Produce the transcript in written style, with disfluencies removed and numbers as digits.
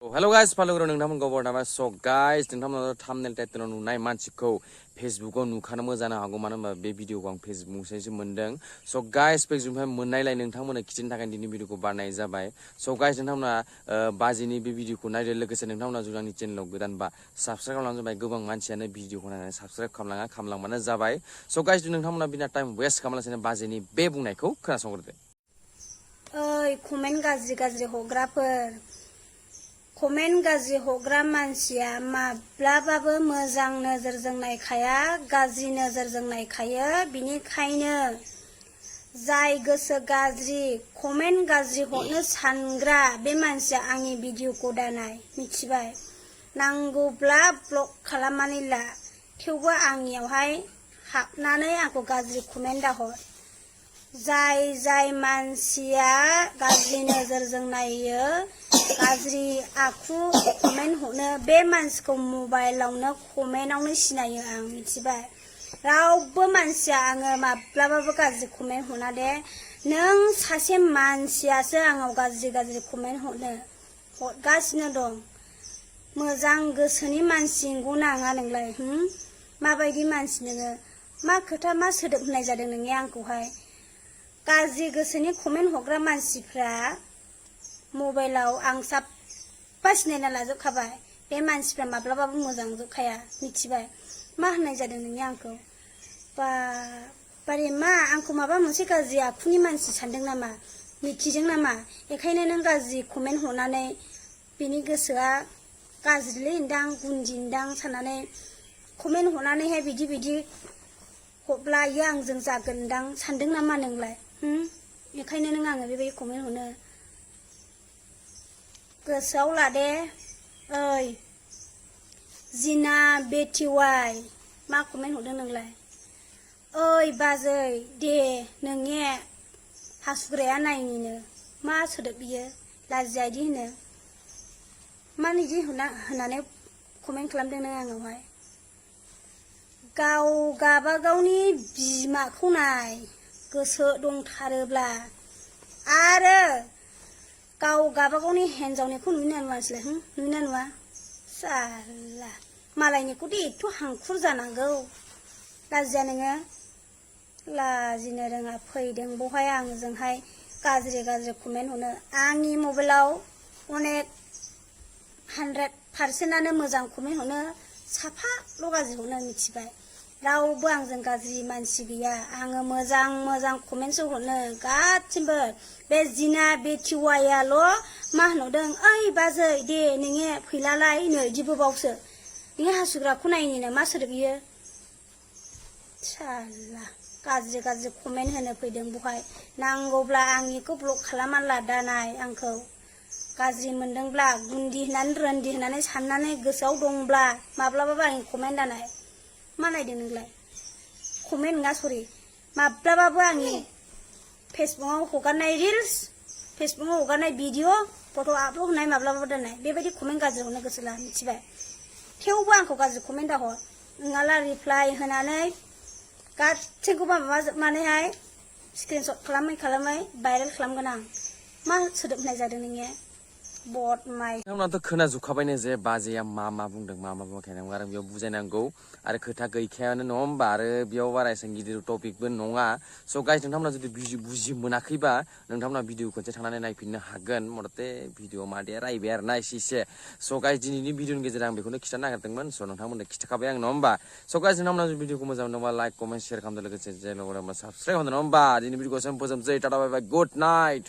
Hello guys, follow nोंथांमोनखौ बरनामा so guys नोंथांमोना thumbnail title नुनाय मानसिखौ फेसबुकाव नुखानोबो जानो हागौ मानो होनबा बे भिडिअखौ आं फेसबुकनिफ्रायसो मोनदों so guys फेसबुकनिफ्राय मोननायलाय नोंथांमोननो खिथिनो थाखाय दिनै भिडिअखौ बानायनाय जाबाय so guys नोंथांमोना बाजिनि बे भिडिअखौ नायदो लोगोसे नोंथांमोना जुदि आंनि चेनेलाव गोदानबा साबस्क्राइब खालामनो जाबाय गोबां मानसियानो भिडिअखौ नायनानै साबस्क्राइब खालामलांबानो जाबाय so guys नोंथांमोना बिना टाइम वेस्ट खालामालासेनो बाजिनि बे बुंनायखौ खोनासंग्रोदो ओइ कमेन्ट गाज्रि हरग्राफोर कमेन्ट गाज्रि हरग्रा मानसिया माब्लाबाबो मोजां नोजोरजों नायखाया गाज्रि नोजोरजों नायखायो बिनिखायनो जाय गोसो गाज्रि कमेन्ट गाज्रि हरनो सानग्रा बे मानसिया आंनि भिडिअखौ दानाय मिथिबाय नांगौब्ला ब्लक खालामनानै ला थेवबो आंनियावहाय हाबनानै आंखौ गाज्रि कमेन्ट दाहर जाय मानसिया गाज्रि नोजोरजों नायो गाज्रि आखु कमेन्ट हरनो बे मानसिखौ मबाइलावनो कमेन्टआवनो सिनायो आं मिथिबाय रावबो मानसिया आङो माब्लाबाबो गाज्रि कमेन्ट हरा दे नों सासे मानसियासो आंनाव गाज्रि कमेन्ट हरगासिनो दं मोजां गोसोनि मानसि नंगौ नाङा नोंलाय माबायदि मानसि नोङो मा खोथा मा सोदोब होननाय जादों नोंनि आंखौहाय गाज्रि गोसोनि कमेन्ट हरग्रा मानसिफ्रा मबाइलाव आं साफा सिनायना लाजोबखाबाय बे मानसिफ्रा माब्लाबाबो मोजां जोबखाया मिथिबाय मा होननाय जादों नोंनि आंखौ बारे मा आंखौ माबा मोनसे गाज्रि आखुनि मानसि सानदों नामा मिथिदों नामा बेखायनो नों गाज्रि कमेन्ट हरनानै बिनि गोसोआ गाज्रिलै होनदां गुनदि होनदां साननानै कमेन्ट हरनानैहाय बिदि हरब्ला इयो आंजों जागोनदां सानदों नामा नोंलाय बेखायनो नों आङो बेबायदि कमेन्ट हरनो गोसोआव लादे ओइ जिना बेटिवाय मा कमेन्ट हरदों नोंलाय ओइ बाजै दे नोंने हासुग्राया नायनिनो मा सोदोब बियो लाजिया इदि होनो मानो इदि होननानै कमेन्ट खालामदों नों आंनावहाय गाव गाबागावनि बिमाखौ नाय गोसो दंथारोब्ला आरो गाव गाबागावनि हिन्जावनिखौ नुयोना नुवा नोंसोरलाय नुयोना नुवा साला मालायनिखौथ' एथ' हांखुर जानांगौ लाजिया नोङो लाजिनो रोङा फैदों बहाय आंजोंहाय गाज्रि कमेन्ट हरनो आंनि मबाइलाव अनेक 100%आनो मोजां कमेन्ट हरनो साफाल' गाज्रि हरनो मिथिबाय रावबो आंजों गाज्रि मानसि गैया आङो मोजां कमेन्टसो हरनो गासिबो बे जिना बेटिवायाल' मा होनहरदों ओइ बाजै दे नोङे फैलालाय नै इदिबो बावसो नोङो हासुग्राखौ नायनिनो मा सोदोब बियो साला गाज्रि कमेन्ट होनो फैदों बहाय नांगौब्ला आंनिखौ ब्लक खालामना ला दानाय आंखौ गाज्रि मोनदोंब्ला गुन्दि होननानै रन्दि होननानै साननानै गोसोआव दंब्ला माब्लाबाबो आंनि कमेन्ट दानाय मा नायदों नोंलाय कमेन्ट नङा सरि माब्लाबाबो आंनि फेसबुकाव हगारनाय रिल्स फेसबुकाव हगारनाय भिडिअ फट' आपल'ड होनाय माब्लाबाबो दोननाय बेबायदि कमेन्ट गाज्रि हरनो गोसो ला मिथिबाय थेवबो आंखौ गाज्रि कमेन्ट दाहर नङाला रिप्लाइ होनानै गासैखौबो माबाजोबनानैहाय स्क्रिनशट खालामै भाइरेल खालामगोन आं मा सोदोब होननाय जादों नोङो बट माइ नोंथांमोनाथ' खोनाजोबखाबायनो जे बाजैया मा बुंदों मा बुङाखै आरो बेयाव बुजायनांगौ आरो खोथा गैखायानो नङा होमबा आरो बेयाव बारा एसेबां गिदिर टपिकबो नङा स' गाइस नोंथांमोना जुदि बुजि मोनाखैबा नोंथांमोना भिडिअ खनसे थांनानै नायफिननो हागोन मथथे भिडिअ मादैया रायबाय आरोना एसे स' गाइस दिनैनि भिडिअनि गेजेरजों आं बेखौनो खिथानो नागिरदोंमोन स' नोंथांमोननो खिथाखाबाय आं नङा होमबा स' गाइस नोंथांमोना जुदि भिडिअखौ मोजां मोनदोंबा लाइक कमेन्ट शेयार खालामदो लोगोसे चेनेलखौ साबस्क्राइब खालामदो नङा होमबा दिनै भिडिअखौ फोजोबसै टाटा बाय बाय गुड नाइट